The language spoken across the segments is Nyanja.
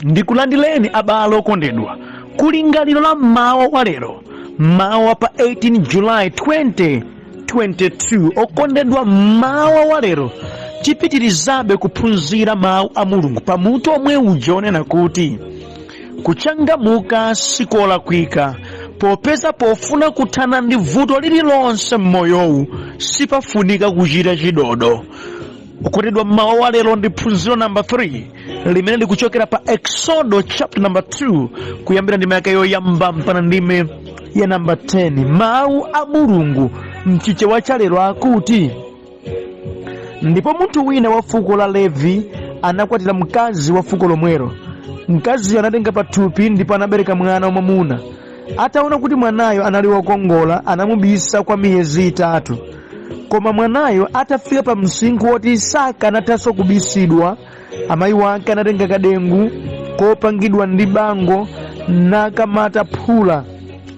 Ndikulandireni abale okondedwa kulingaliro la mmawa wa lero, mmawa pa 18 July 2022. Okondedwa, mmawa wa lero tipitirizabe kuphunzira mawu a Mulungu pamutu omwe uja onena kuti kuchangamuka sikolakwika, popeza pofuna kuthana ndi vuto lililonse m'moyowu sipafunika kuchita chidodo. Okondedwa, mmawa wa lero ndi phunziro namba 3 limene likuchokera pa Exodo chapter number 2, kuyambira ndime yake yoyamba mpaka ndime ya namba 10. Mawu a Mulungu mchichewa cha lero akuti, ndipo munthu wina wa fuko la Levi anakwatira mkazi wa fuko lomwelo. Mkaziyo anatenga pathupi ndipo anabereka mwana wamwamuna. Ataona kuti mwanayo anali wokongola, anamubisa kwa miyezi 3. Koma mwanayo atafika pa msinkhu woti sakanathanso kubisidwa, amayi wake anatenga kadengu kopangidwa ndi bango nakamata phula.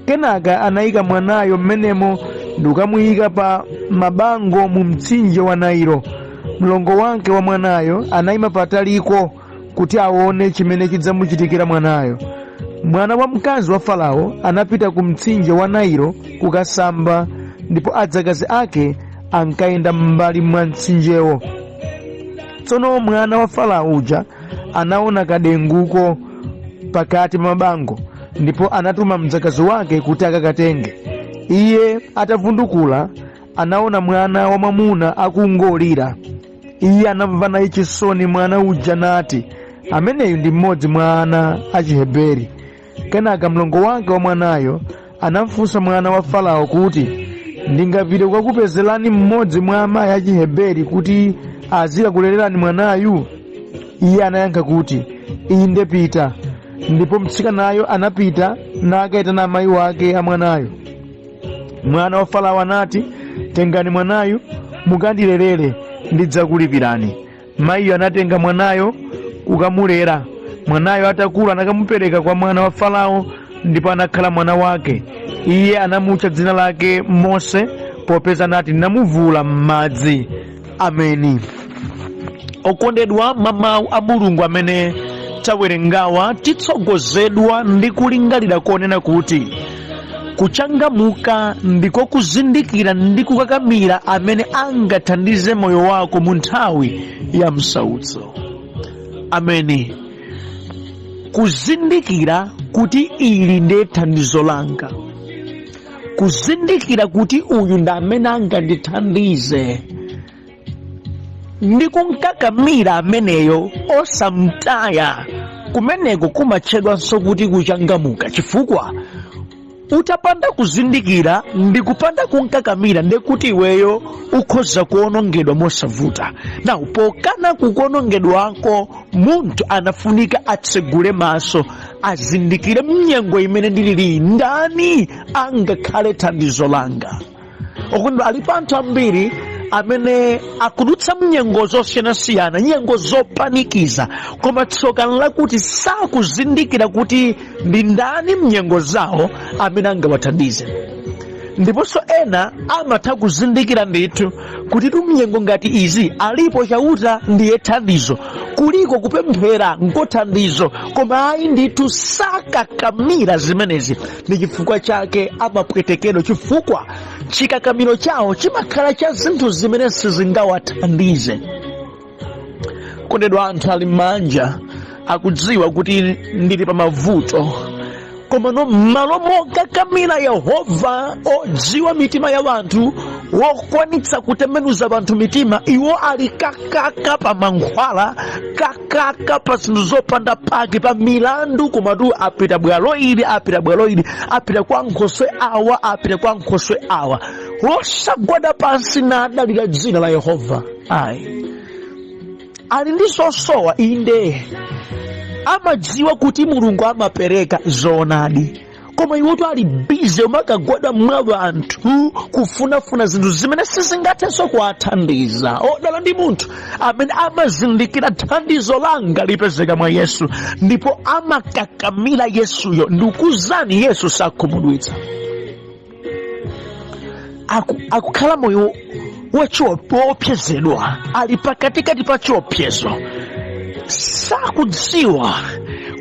Kenaka anayika mwanayo mmenemo ndikumuyika pa mabango mu mtsinje wa Nailo. Mlongo wake wa mwanayo anayima pataliko kuti aone chimene chidzamuchitikira mwanayo. Mwana wa mkazi wa Farao anapita ku mtsinje wa Nailo kukasamba, ndipo adzakazi ake ankayenda m'mbali mwa mtsinjewo. Tsono mwana wa Farao uja anaona kadenguko pakati pa mabango, ndipo anatuma mdzakazi wake kuti akakatenge. Iye atavundukula, anaona mwana wamwamuna akungolira. Iye anamva naye chisoni mwana uja nati, ameneyu ndi mmodzi mwa ana a Chiheberi. Kenaka mlongo wake wa mwanayo anamfunsa mwana wa Farao kuti, ndingapite kukakupezerani mmodzi mwa amayi a Chiheberi kuti azikakulererani mwanayu? Iye anayankha kuti, inde, pita. Ndipo mtsikanayo anapita nakayitana amayi wake a mwanayo. Mwana wa Farao anati, tengani mwanayu mukandilerere, ndidzakulipirani. Mayiyo anatenga mwanayo kukamulera. Mwanayo atakula anakamupereka kwa mwana wa Farao, ndipo anakhala mwana wake. Iye anamutcha dzina lake Mose, popeza anati, ndinamuvuula m'madzi. Ameni. Okondedwa, mwa mawu a Mulungu amene tawerengawa titsogozedwa ndi kulingalira konena kuti kuchangamuka ndiko kuzindikira ndi kukakamira amene angathandize moyo wako mu nthawi ya msautso. Ameni. Kuzindikira kuti ili ndiye thandizo langa, kuzindikira kuti uyu ndi amene angandithandize, ndi kumkakamira ameneyo osamtaya, kumeneko kumatchedwanso kuti kuchangamuka. Chifukwa utapanda kuzindikira ndi kupanda kumkakamira, ndekuti iweyo ukhoza kuonongedwa mosavuta. Now, pokana kukuonongedwako, munthu anafunika atsegule maso, azindikire mnyengo imene ndilili, ndani angakhale thandizo langa. Okondedwa, alipo anthu ambiri amene akudutsa mnyengo zosiyanasiyana, nyengo zopanikiza, koma tsoka nlakuti sakuzindikira kuti ndi ndani mnyengo zawo amene angawathandize. Ndiponso ena amatha kuzindikira ndithu kuti mnyengo ngati izi alipo Chauta ndiye thandizo, kuliko kupemphera nkothandizo, koma ayi ndithu sakakamira zimenezi. Ndi chifukwa chake amapwetekedwa, chifukwa chikakamiro chawo chimakhala cha zinthu zimene sizingawathandize. Kondedwa, anthu ali m'manja akudziwa kuti ndili pa mavuto, komano m'malo mokakamira Yehova odziwa mitima ya wanthu, wokwanitsa kutembenuza wanthu mitima, iwo ali kakaka pa mankhwala, kakaka pa zinthu zopanda pake, pa milandu. Komatu apita bwalo ili, apita bwalo ili, apita kwa nkhoswe awa, apita kwa nkhoswe awa, osagwada pansi nadalira dzina la Yehova. Ayi, ali ndi zosowa, inde, amadziwa kuti Mulungu amapereka zoonadi, koma iwotu ali bize umakagwada mwa wanthu kufunafuna zinthu zimene sizingathenso kuwathandiza. Odala ndi munthu amene amazindikira thandizo langa lipezeka mwa Yesu, ndipo amakakamira Yesuyo. Ndikuuzani, Yesu sakhumudwitsa. Akukhala moyo woopsezedwa, ali pakatikati pa chiopsezo, sakudziwa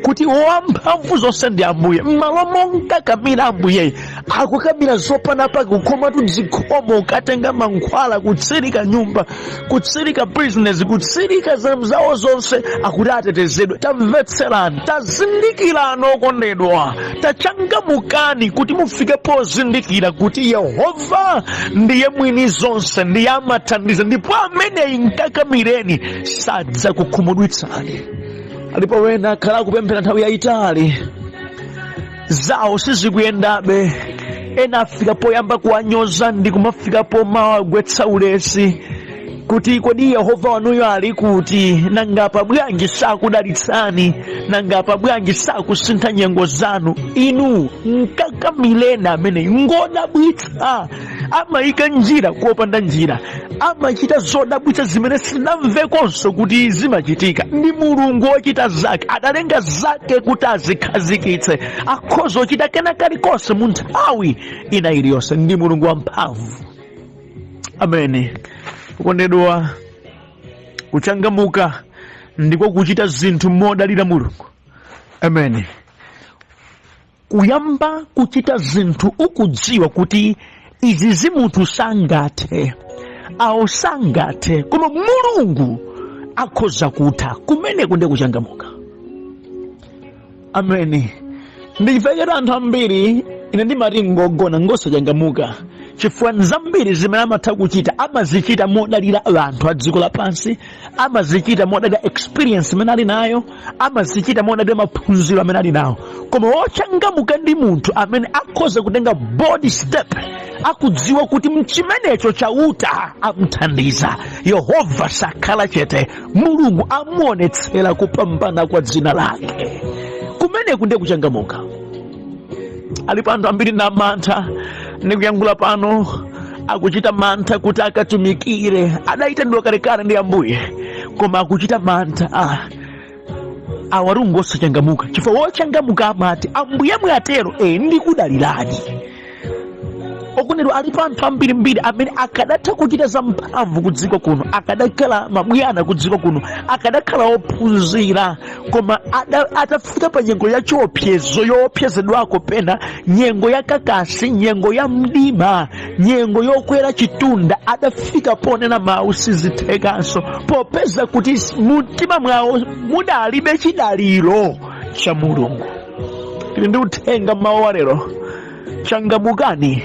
Kuti wamphamvu zonse ndi Ambuye. M'malo monkakamira Ambuyeyi, akukamira zopanda pake, kukhomatu dzikhomo, kukatenga mankhwala, kutsirika nyumba, kutsirika bizinesi, kutsirika zawo zonse, akuti atetezedwe. Tamvetserani, tazindikirani okondedwa, tachangamukani kuti mufike pozindikira kuti Yehova ndiye mwini zonse, ndiye amathandiza, ndipo ameneyi nkakamireni sadzakukhumudwitsani. Alipo wena akhala akupemphera nthawi yayitali, zawo sizikuyendabe. Ena afika poyamba kuwanyoza ndi kumafika pomawagwetsa ulesi kuti, "Kodi Yehova wanuyo ali kuti? Nanga pa bwanji sakudalitsani? Nanga pa bwanji sakusintha nyengo zanu?" Inu nkakamireni amene ngodabwitsa, amayika njira kopanda njira, amachita zodabwitsa zimene sitinamvekonso kuti zimachitika. Ndi Mulungu wochita zake, adalenga zake kuti azikhazikitse, akhoza kuchita kena kalikonse mu nthawi ina iliyonse. Ndi Mulungu wamphamvu amene, kukondedwa, kuchangamuka ndiko kuchita zinthu modalira Mulungu. Amene kuyamba kuchita zinthu ukudziwa kuti izi zimunthu sangathe, awo sangathe, koma Mulungu akhoza kutha, kumeneko ndiye kuchangamuka. Ameni. Ndichifukwa anthu ambiri ine ndimati ngogona, ngosachangamuka, chifukwa zambiri zimene amatha kuchita amazichita modalira anthu a dziko lapansi, amazichita modalira experience imene ali nayo, amazichita modalira maphunziro amene ali nawo. Koma wochangamuka ndi munthu amene akhoza kutenga bold step, akudziwa kuti mchimenecho Chauta amthandiza, Yehova sakhala chete, Mulungu amuonetsera kupambana kwa dzina lake. Kumeneku ndiye kuchangamuka. Alipo anthu ambiri na mantha, ndikuyankhula pano akuchita mantha kuti akatumikire. Adayitanidwa kalekale ndi Ambuye, koma akuchita mantha. Awari ngosachangamuka, chifukwa wochangamuka amati, "Ambuye mwatero? E, ndikudalirani." Okondedwa, alipo anthu ambirimbiri amene akadatha kuchita zamphamvu ku dziko kuno, akadakhala mabwana ku dziko kuno, akadakhala ophunzira, koma atafika pa nyengo ya chiopsezo, yoopsezedwako pena, nyengo ya kakasi, nyengo ya mdima, nyengo yokwera chitunda, adafika ponena mawu, "Sizithekanso," popeza kuti mumtima mwawo mudalibe chidaliro cha Mulungu. Tili ndi uthenga mmawa wa lero: changamukani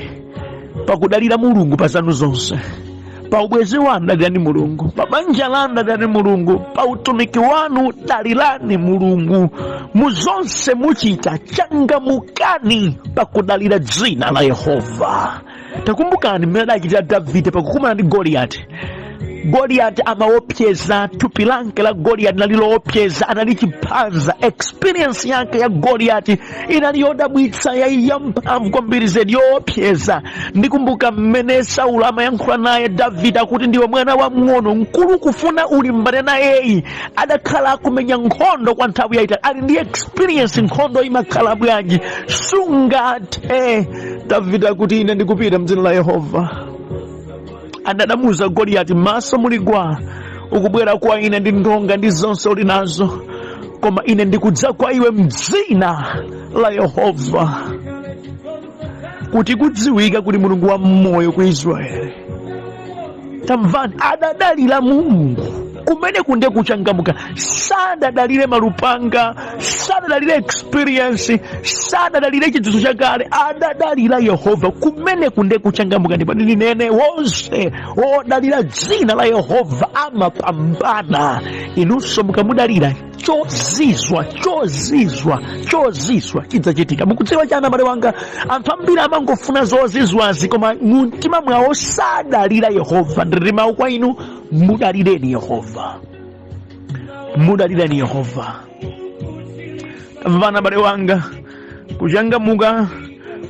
pakudalira Mulungu pa zanu zonse. Pa ubwenzi wanu dalirani Mulungu, pa banja lanu dalirani Mulungu, pa utumiki wanu dalirani Mulungu. Mu zonse muchita, changamukani pakudalira dzina la Yehova. Takumbukani mmene adachitira Davide pakukumana ndi Goliyati. Goliyati amaopseza, thupi lake la Goliyati linali loopseza, anali chiphanza. Experience yake ya Goliyati inali yodabwitsa, yamphamvu kwambiri zedi, yoopseza. Ndikumbuka mmene Saulo amayankhula naye Davide akuti, "Ndiwe mwana wamng'ono, mkulu kufuna ulimbane nayeyi adakhala akumenya nkhondo kwa nthawi yayitali, ali ndi experience, nkhondo imakhala bwanji, sungathe." Davide akuti, "Ine ndikupita mdzina la Yehova." Anadamuza Goliyati, "Maso muli gwa, ukubwera kwa ine ndi ndonga ndi zonse uli nazo, koma ine ndikudza kwa iwe mdzina la Yehova, kuti kudziwika kuti Mulungu wa moyo ku Israeli." Tamvani, adadalira Mulungu. Kumene kunde kuchangamuka. Sadadalire malupanga, sadadalire experience, sadadalire chidziwitso chakale, adadalira Yehova. Kumene kunde kuchangamuka. Ndipo ndinene, wonse wodalira dzina la Yehova amapambana. Inunso mukamudalira, chozizwa, chozizwa, chozizwa chidzachitika. Mukudziwa chani, abale wanga? Anthu ambiri amangofuna zozizwazi, koma mumtima mwawo sadalira Yehova. Ndiri mawu kwa inu: mudalireni Yehova, mudalireni Yehova. Tamvana, abale wanga, kuchangamuka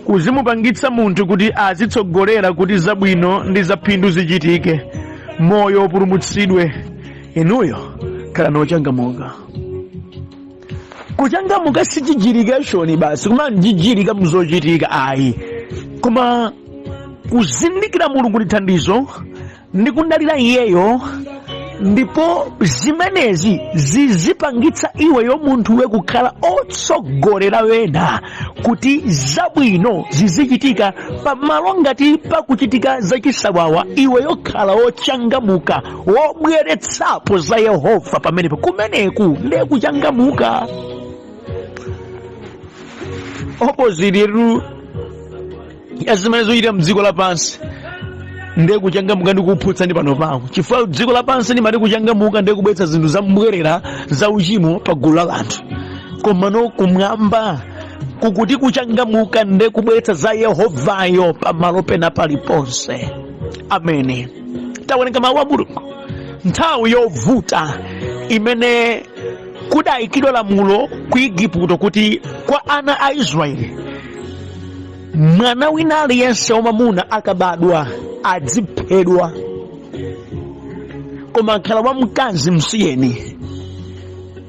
kuzimupangitsa munthu kuti azitsogolera kuti zabwino ndi zaphindu zichitike, moyo upulumutsidwe. Inuyo khala nochangamuka. Kuchangamuka si chijilikashoni basi, koma njijilika mzochitika ayi, koma kuzindikira Mulungu ndi thandizo ndi kudalira iyeyo. Ndipo zimenezi zizipangitsa iweyo munthuwe kukhala otsogolera wena kuti zabwino zizichitika pamalo ngati pakuchitika zachisawawa. Iweyo khala wochangamuka, wobweretsapo za Yehova pamenepo. Kumeneku ndiye kuchangamuka. Opposite yetu ya zimene zochitika mdziko lapansi ndiye kuchangamuka ndi kuphutsa ndi pano pawo, chifukwa dziko lapansi limati kuchangamuka ndiye kubweretsa zinthu zambwerera za uchimo pa gulu la anthu, komano kumwamba kukuti kuchangamuka ndiye kubweretsa za Yehovayo pamalo pena paliponse. Amene tawerenga mawu a Mulungu, nthawi yovuta imene kudayikidwa lamulo ku Igupto kuti kwa ana a Israeli mwana wina aliyense wamamuna akabadwa adziphedwa, koma akhala wamkazi msiyeni.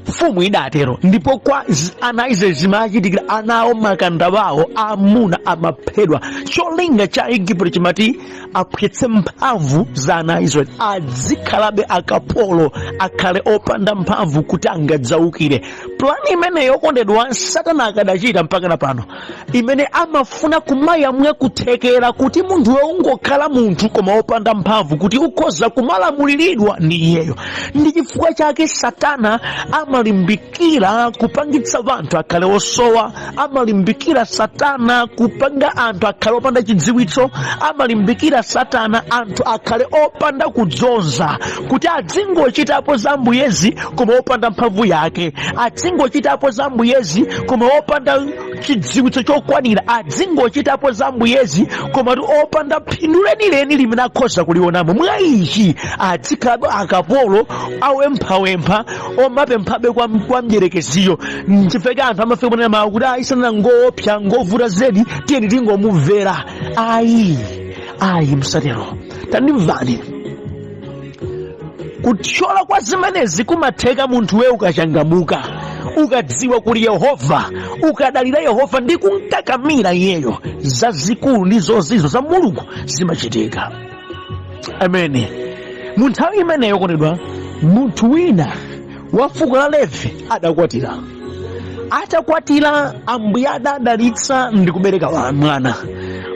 Mfumu idatero. Ndipo kwa ana a Israeli zimachitikira, ana awo makanda wawo amuna amaphedwa. Cholinga cha Igupto chimati aphwetse mphamvu za ana a Israeli, adzikhalabe akapolo, akhale opanda mphamvu kuti angadzaukire. Plani imeneyo, okondedwa, Satana akadachita mpaka na pano, imene amafuna kumayamwa kuthekera kuti munthuwe ungokhala munthu koma wopanda mphamvu, kuti ukhoza kumalamuliridwa ndi iyeyo. Ndi chifukwa chake Satana amalimbikira kupangitsa anthu akhale osowa, amalimbikira Satana kupanga anthu akhale opanda chidziwitso, amalimbikira Satana anthu akhale opanda kudzonza, kuti adzingochitapo za Ambuyezi koma opanda mphamvu yake, adzingochitapo za Ambuyezi koma opanda chidziwitso chokwanira, adzingochitapo za Ambuyezi koma kuti opanda phindu lenileni limene akhoza kulionamo. Mwa ichi adzikhalabe akapolo awemphawempha, omapemphabe kwa mdyerekeziyo. Nchifukwa anthu amafika ponena mawu kuti ayi, Satana ngoopsa, ngovuta zedi, tiyeni tingomumvera. Ayi, ayi, msatero. Tandimvani, kuthyola kwa zimenezi kumatheka munthuwe ukachangamuka, ukadziwa kuli Yehova, ukadalira Yehova ndi kumkakamira iyeyo. Zazikulu ndi zozizwa za Mulungu zimachitika. Amene mu nthawi imeneyo, okondedwa, munthu wina wa fuko la Levi adakwatira. Atakwatira, Ambuye adadalitsa ndi kubereka mwana.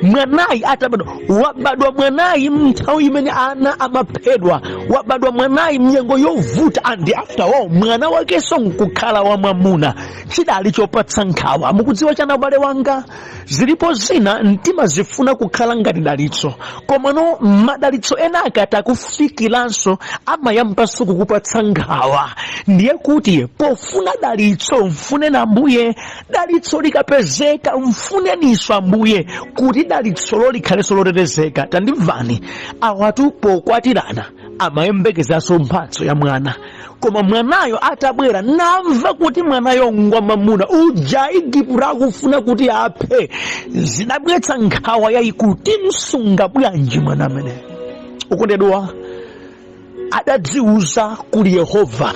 Mwanayi atabadwa, wabadwa mwanayi mnthawi imene ana amaphedwa, wabadwa mwanayi mnyengo yovuta, and after all mwana wakenso nkukhala wa mwamuna, chidali chopatsa nkhawa. Mukudziwa chana, ubale wanga, zilipo zina mtima zifuna kukhala ngati dalitso, komano madalitso ena akati akufikiranso amayambanso kukupatsa nkhawa. Ndiye kuti pofuna dalitso mfuneni Ambuye, dalitso likapezeka mfuneninso Ambuye kuti dalitsolo likhalenso lotetezeka. Tandimvani, awatu pokwatirana amayembekezanso mphatso ya mwana, koma mwanayo atabwera namva kuti mwanayo ngwa mamuna uja Igupto akufuna kuti aphe, zidabweretsa nkhawa yayikulu. Timsunga bwanji mwana ameneyo? Okondedwa, adadziuza kuli Yehova,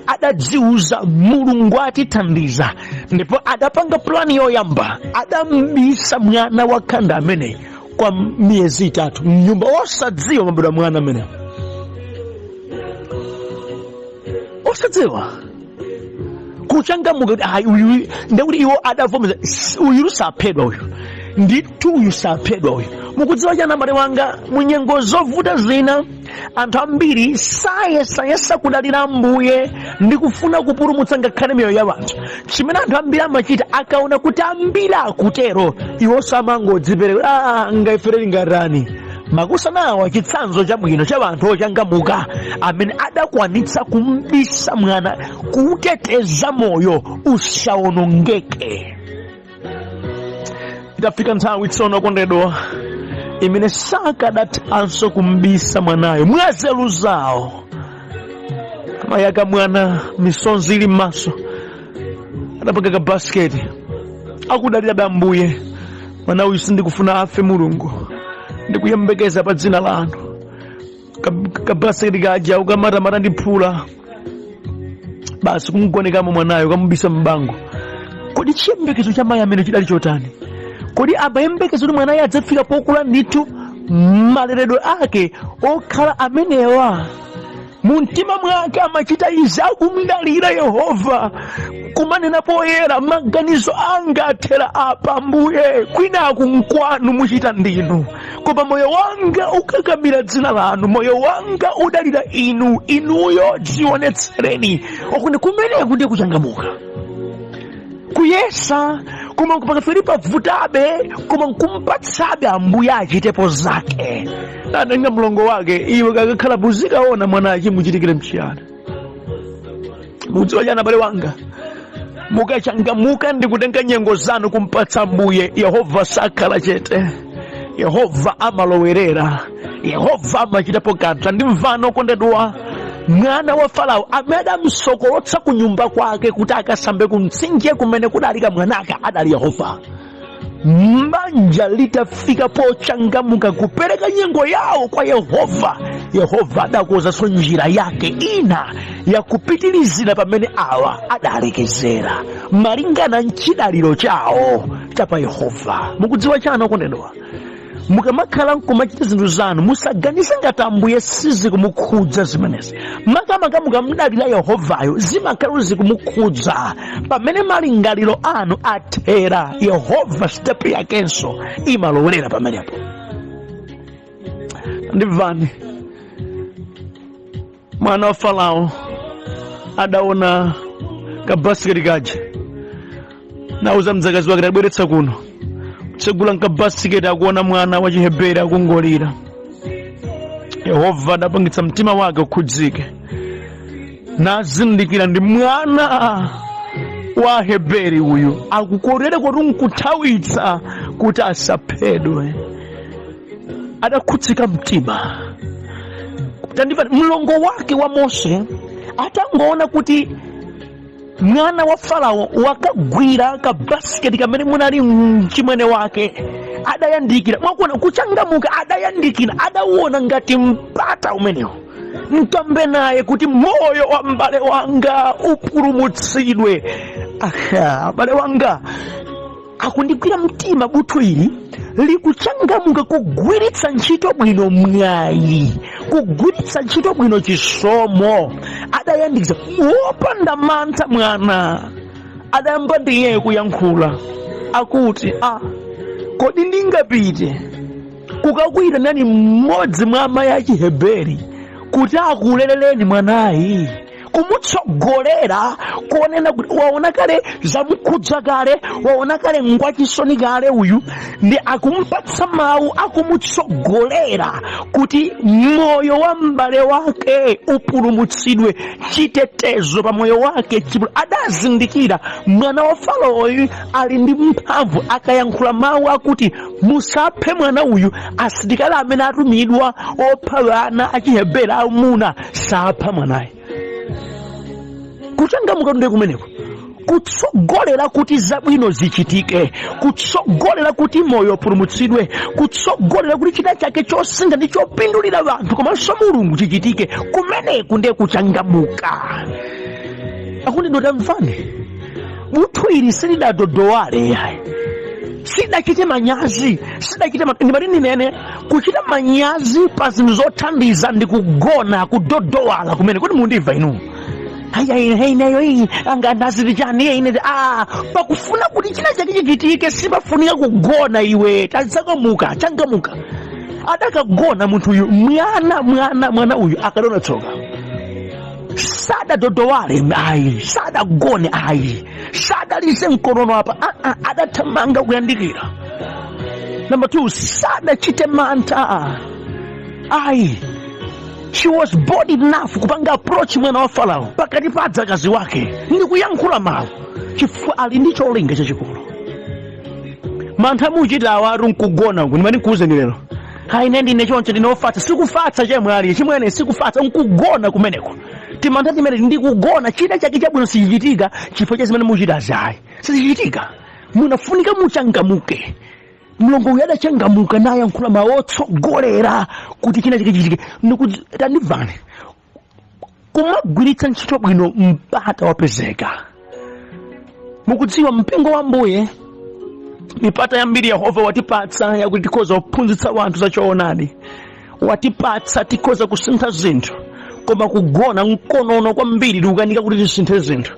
adadziuza Mulungu atithandiza, ndipo adapanga plani yoyamba. Adambisa mwana wakhanda ameneyi kwa miyezi 3 mnyumba, osadziwa mabadwa mwana ameneyo, osadziwa. Kuchangamuka kuti ayi, uyu ndekuti iwo adavomereza, uyu saphedwa, uyu ndithu, uyu saphedwa uyu. Mukudziwa chana, abale wanga, munyengo zovuta zina anthu ambiri sayesayesa kudalira Ambuye ndi kufuna kupulumutsa ngakhale miyoyo ya anthu. Chimene anthu ambiri amachita, akaona kuti ambiri akutero, iwonso amangodzipereka, ngaifere lingatani. Makusanawa chitsanzo chabwino cha anthu ochangamuka amene adakwanitsa kumbisa mwana, kuuteteza moyo usawonongeke. Itafika nthawi tsono, okondedwa, imene sakadathanso kumbisa mwanayo, mwazeru zawo amayi aka mwana, misonzi ili m'maso, adapanga kabasiketi akudalira Ambuye. Mwana uyu sindikufuna afe, Mulungu, ndikuyembekeza pa dzina lanu. Kabasiketi kaja ukamatamata ndi phula basi, kumgonekamo mwanayo, kamubisa mbango. Kodi chiyembekezo cha mayi amene chidali chotani? Kodi amayembekeza kuti mwanayo adzafika pokula ndithu maleredwe ake okhala amenewa? Mu mtima mwake amachita izi akumdalira Yehova, kumanena poyera, maganizo anga athera apa Mbuye, kwinaku nkwanu, muchita ndinu, koma moyo wanga ukakamira dzina lanu, moyo wanga udalira inu, inuyo dzionetsereni. Okuti kumeneku ndiye kuchangamuka, kuyesa koma pakafika pavutabe, koma nkumpatsabe Ambuye achitepo zake. Atenga mlongo wake, iwe kakakhala uzikaona mwana achimuchitikire mchiyani. Mudziwa chani abale wanga, mukachangamuka ndi kutenga nyengo zanu kumpatsa Ambuye, Yehova sakhala chete, Yehova amalowerera, Yehova amachitapo kanthu. Andimvani okondedwa, mwana wa Farao amene adamsokolotsa ku nyumba kwake kuti akasambe ku mtsinje kumene kudali kamwanaka adali Yehova. Banja litafika pochangamuka kupereka nyengo yawo kwa Yehova, Yehova adakonzanso njira yake ina yakupitilizira pamene awa adalekezera malingana nchidaliro chawo cha pa Yehova. Mukudziwa chani okondedwa, mukamakhala nkumachita zinthu zanu musaganize ngati Ambuye sizikumukhudza zimenezi. Makamaka mukamdalira Yehovayo zimakhala zikumukhudza. Pamene malingaliro anu athera, Yehova step yakenso imalowelera pamenepo. Ndimvani, mwana wa Farao adaona kabasiketi kaja, nauza mdzakazi wake, tabweretsa kuno. Kutsegula nkabasiketi, akuona mwana wa Chiheberi akungolira. Yehova adapangitsa mtima wake ukhudzike, nazindikira ndi mwana wa Heberi uyu, akukorere kuti nkuthawitsa kuti asaphedwe. Adakhudzika mtima. Tandimvani, mlongo wake wa Mose atangoona kuti mwana wa Farao wakagwira kabasiketi kamene munali mchimwene wake, adayandikira. Mwakuona kuchangamuka, adayandikira, adauona ngati mpata umenewo, nkambe naye kuti moyo wa m'bale wanga upulumutsidwe. Aha, abale wanga akundigwira mtima, buthu ili likuchangamuka kugwiritsa ntchito bwino mwayi, kugwiritsa ntchito bwino chisomo. Adayandikiza wopanda mantha, mwana adayamba ndi iyeyo kuyankhula akuti, a kodi ndingapite kukakuyitanani mmodzi mwa amayi a Chiheberi kuti akulerereni mwanayi? Kumutsogolera kuonena kuti waona kale zamukhudza kale, waona kale ngwachisoni kale uyu, ndi akumpatsa mawu akumutsogolera kuti moyo wa m'bale wake upulumutsidwe, chitetezo pa moyo wake. Adazindikira mwana wa Faraoyu ali ndi mphamvu, akayankhula mawu akuti musaphe mwana uyu, asilikali amene atumidwa opha ana achiheberi amuna sapha mwanayi. Kuchangamuka ndiye kumeneko, kutsogolera kuti zabwino zichitike, kutsogolera kuti moyo upulumutsidwe, kutsogolera kuti china chake chosintha ndi chopindulira anthu komanso Mulungu chichitike. Kumeneku ndiye kuchangamuka. Akuti ndotamvani, buthu ili silidadodowale yayi, sidachite manyazi, sidachite ndimati ndinene kuchita manyazi pa zinthu zothandiza ndi kugona, kudodowala kumene. Kodi mundimva inu? Ineyo iyi anga ndaziti chani ine? Pakufuna kuti china chake chichitike sipafunika kugona iwe, tadzamuka, changamuka. Adakagona munthu uyu, mwana uyu akadona tsoka. Sadadodowale ayi, sadagone ayi, sadalize mkonono apa, adathamanga kuyandikira. Number 2, sadachite mantha ayi. She was bold enough kupanga approach mwana wa Farao pakati pa adzakazi wake ndi kuyankhula mawu, chifukwa ali ndi cholinga chachikulu. Mantha muchita awatu nkugona uku. Ndimati nkuwuzeni lero, hayi, ine ndine choncho, ndine wofatsa. Sikufatsa chemwali, chimwene, sikufatsa, nkugona kumeneko. Timantha timene ndikugona, china chake chabwino sichichitika chifukwa cha zimene muchitazi ayi, sizichitika. Munafunika muchangamuke. Mlongo uyu adachangamuka nayankhula mawu otsogolera kuti china chake chichitike. Ndikuti tandimvani, kumagwiritsa ntchito bwino mpata wapezeka. Mukudziwa mpingo wa Mbuye, mipata yambiri Yehova watipatsa yakuti tikhoza kuphunzitsa wanthu za choonadi, watipatsa tikhoza kusintha zinthu, Koma kugona mkonono kwambiri, tikukanika kuti tisinthe zinthu.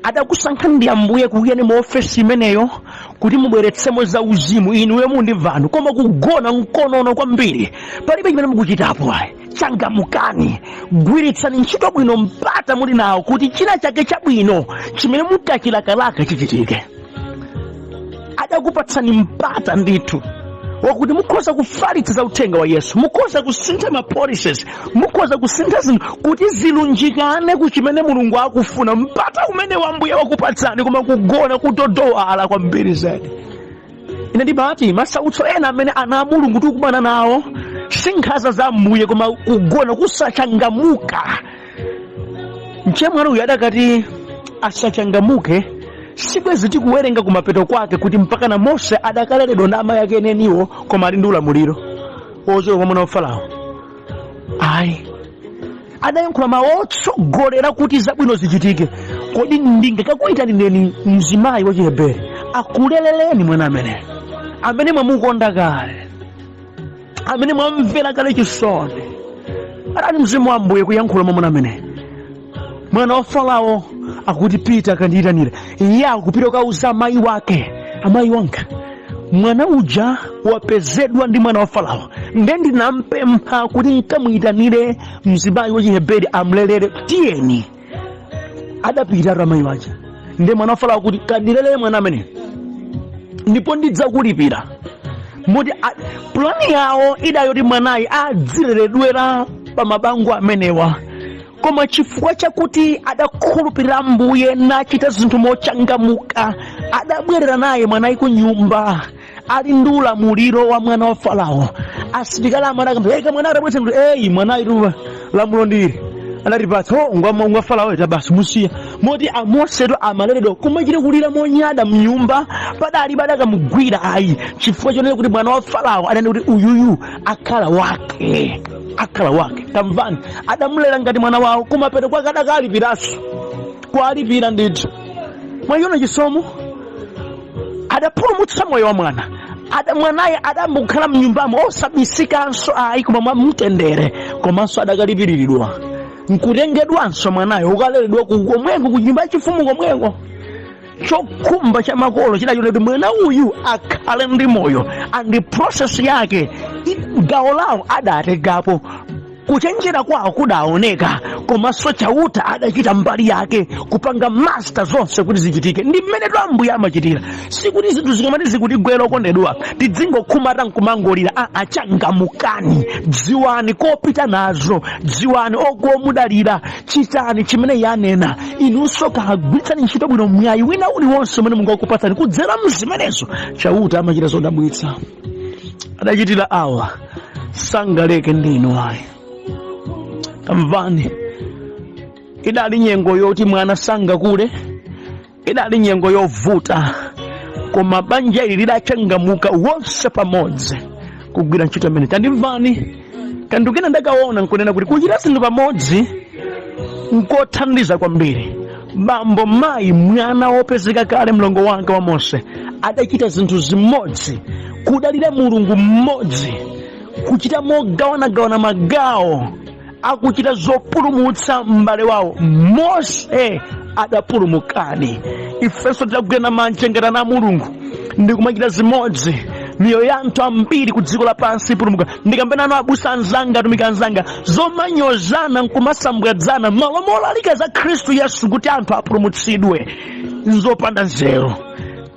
Adakusankhani ndi Ambuye kukuyikani mu ofesi imeneyo kuti mubweretsemo za uzimu, inuyo mundimvanu, koma kugona mkonono kwambiri, palibe chimene mukuchitapo ayi. Changamukani, gwiritsani ntchito bwino mpata muli nawo kuti china chake chabwino chimene mukachilakalaka chichitike. Adakupatsani mpata ndithu wakuti mukhoza kufalitsa za uthenga wa Yesu, mukhoza kusintha ma policies, mukhoza kusintha zinthu kuti zilunjikane ku chimene Mulungu akufuna. Mpata umene Ambuye wakupatsani, koma kugona, kutodowala kwambiri zedi. Ine ndimati masautso ena amene ana a Mulungu tikukumana nawo si nkhanza za Ambuye, koma kugona, kusachangamuka. Mchemwali uyu adakati asachangamuke, sibwezi tikuwerenga kumapeto kwake kuti mpaka na Mose adakaleredwa ndi amayi ake eneniwo, koma ali ndi ulamuliro wochoka kwa mwana wa Farao. Ayi, adayankhula mawu otsogolera kuti zabwino zichitike: "Kodi ndingakakuyitanireni mzimayi wa Chiheberi akuleleleni mwana amene mwamukonda kale, amene mwamvera kale chisoni?" Adali mzimu wa Ambuye kuyankhula mwa mwana amene. Mwana wa Farao akuti, "Pita kandiyitanira." Iye akupita kukauza amayi wake, "Amayi wanga, mwana uja wapezedwa ndi mwana wa Farao, nde ndinampempha kuti nkamuyitanire mzimayi wa Chiheberi amlelere. Tiyeni." Adapitatu amayi waja. Nde mwana wa Farao kuti, "Kandilelere mwana amene ndipo ndidzakulipira." Moti pulani yawo idayoti mwanayi adzileredwera pa mabango amenewa, koma chifukwa chakuti adakhulupirira Ambuye nachita zinthu mochangamuka, adabwerera naye mwanayi ku nyumba ali ndi ulamuliro wa mwana wa Farao. Asilikali amene akamba, "Eka mwana atabwetsa," kuti, "Eyi, mwanayi tu lamulo ndili anatipatsa, oh, ngwa Farao eta basi, musiya." Moti amosetu amaleredwa kumachita kulira monyada mnyumba, padali badakamugwira ayi, chifukwa chonena kuti mwana wa Farao anene kuti uyuyu akhala wake, akhala wake. Tamvani, adamulera ngati mwana wawo, kumapeto kwake adakalipiranso, kwalipira ndithu. Mwayiona chisomo? Adapulumutsa moyo wa mwana. Mwanaye adayamba kukhala mnyumbamo osabisikanso ayi, koma mwamtendere, komanso adakalipiriridwa nkutengedwanso mwanayo ukaleredwa komweko ku nyumba yachifumu komweko. Chokhumba cha makolo chidachona kuti mwana uyu akhale ndi moyo, and process yake gawo lawo adatengapo, kuchenjera kwawo kudaoneka, komanso Chauta adachita mbali yake kupanga master zonse kuti zichitike. Ndi mmene tu Ambuye amachitira. Sikuti zinthu zikamati zikutigwera, okondedwa, tidzingokhumata nkumangolira. A changamukani, dziwani kopita nazo, dziwani okomudalira, chitani chimene yanena. Inunso kagwiritsani ntchito bwino mwayi wina uliwonse umene Mulungu akupatsani. Kudzera mzimenezo Chauta amachita zodabwitsa. Adachitira awa, sangaleke ndi inu ayi. Tamvani, idali nyengo yoti mwana sangakule, idali nyengo yovuta, koma banja ili lidachangamuka wonse pamodzi kugwira ntchito imene. Tandimvani, kanthu kena ndakaona nkunena kuti kuchita zinthu pamodzi nkothandiza kwambiri. Bambo, mayi, mwana wopezeka kale, mlongo wake wa Mose, adachita zinthu zimodzi, kudalira Mulungu mmodzi, kuchita mogawanagawana magawo akuchita zopulumutsa m'bale wawo. Mose adapulumukadi. Ifenso tidagwirana manja ngati ana a Mulungu ndi kumachita zimodzi, miyoyo ya anthu ambiri ku dziko lapansi ipulumuka. Ndikambe nanu abusa anzanga, atumiki anzanga, zomanyozana nkumasambwadzana malo molalika za Khristu Yesu kuti anthu apulumutsidwe nzopanda nzeru.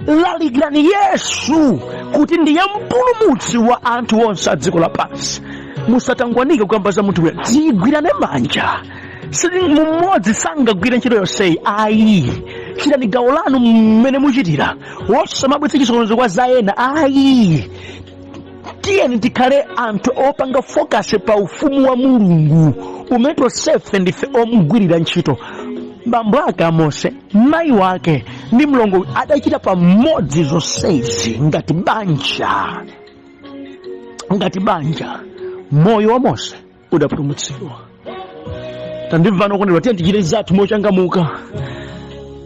Lalikirani Yesu kuti ndiye mpulumutsi wa anthu onse a dziko lapansi. Musatangwanike kukamba za munthu wina, tigwirane manja. Mmodzi sangagwire ntchito yonseyi ayi. Chitani gawo lanu mmene muchitira, wosamabweretsa chisokonezo kwa za ena ayi. Tiyeni tikhale anthu opanga focus pa ufumu wa Mulungu umene tonsefe ndife omugwirira ntchito. Bambo ake a Mose, mayi wake ndi mlongo adachita pamodzi zonsezi ngati banja, ngati banja. Moyo wa Mose udapulumutsidwa. Tandimvani okondedwa, tiye tichite zathu mochangamuka.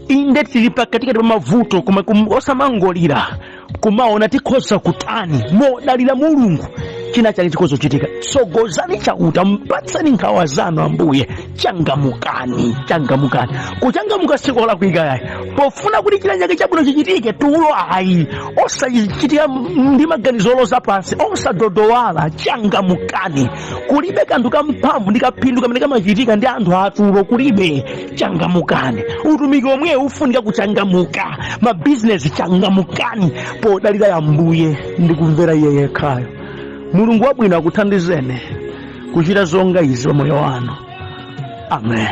Inde, tili pakatikati pa mavuto, koma osamangolira, kumaona tikhoza kutani modalira Mulungu. China chake chikhoza kuchitika. Tsogozani Chauta, mpatseni nkhawa zanu Ambuye. Changamukani, changamukani. Kuchangamuka sikolakwika yayi, pofuna kuti china chake chabwino chichitike. Tulo ayi, osachitika ndi maganizo oloza pansi, osadodowala. Changamukani. Kulibe kanthu kamphamvu ndi kaphindu kamene kamachitika ndi anthu atulo, kulibe. Changamukani. Utumiki omwe ufunika kuchangamuka, mabizinesi, changamukani podalira Ambuye ndi kumvera iye yekhayo. Mulungu wabwino akuthandizeni kuchita zonga izi pa moyo wanu. Amen.